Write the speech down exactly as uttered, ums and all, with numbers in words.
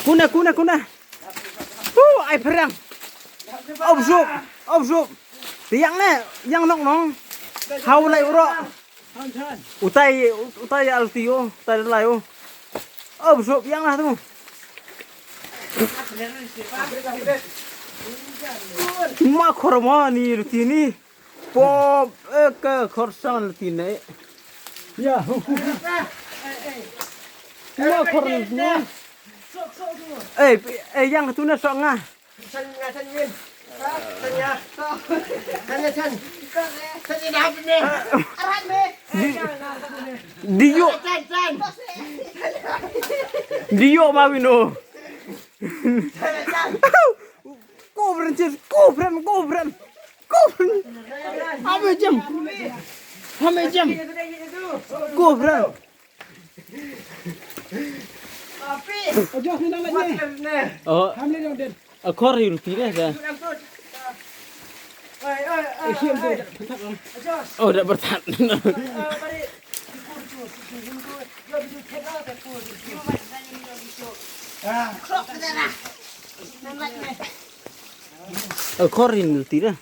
Kuna, kuna, kuna. Hu, ai phareng. Ob sup, ob sup. Te ïang ne, ïang nok nong. Hau lai uro. Utai, utai al tio, utai lai o. Ob sup ïang lah tu. Ma khormo ni ruti ni. Pop, eh, ka khorsan ti ne. Ya. Kuma khor ni. Eh, eh, ïang tu na sok nga. San nga san ngin. San nga. San nga san. San nga dah ne. Arat ne. Dio. San san. Dio ma wino. San nga san. Go, Bren, cheers. Go, Bren, go, Bren. Go, Bren. Hame jem. Hame jem. Go, Bren. Adjust ni nang lagi. Oh, hamle dong den. Akor ri ruti deh dah. Oh, dah bertat. Akor ri ruti deh.